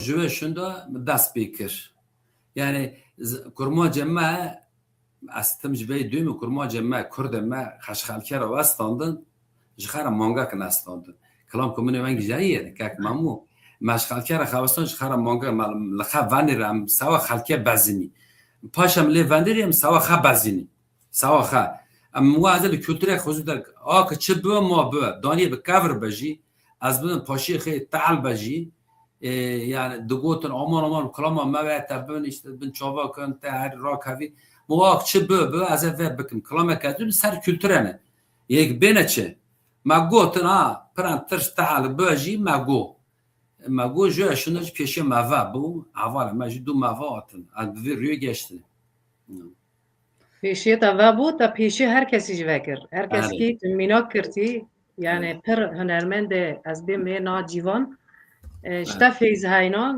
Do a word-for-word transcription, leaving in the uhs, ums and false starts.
ji we şunda dest pê kir. Yani z- kurmancê me, ez tim ji vê dû me, kurmancê me, kurdê me, xeşxelkê re westandin, ji xera mangek nestandin. Kilam ku min ê wengî jayî ye, kek Memû. Me ji xelkê re xewestan ji xera mangek, me li xe venê re em sewa xelkê bezinî. Paşa em lê vendirî em sewa xe bezinî. Sewa xe. Em wa ez li kulturê xwe zû der, a ki çi bibe ma bibe. Daniyê bi kevir be jî, ez bibim paşiyê xê tehl be jî, e, yani digotin aman aman kilama me ve te bin işte bin çava kin te her rakevî. Ma wa ki çi bibe bibe ez ê vê bikim. Kilamek ez li ser kulturê ne. Yek bêne çi? Me gotin ha, piran tirş tehl bibe jî me got. Me got ji şuna jî pêşiya me ve bû, hevalê me jî du me ve hatin. Ez bi vê rûyê geştin. Pêşiya te ve bû, te pêşiya her kesî jî vekir. Her kes Erê. kî tu mînak kirtî, yani Erê. pir hunermendê ez bêm ê na cîvan. E, ji Erê. te feyz heyna,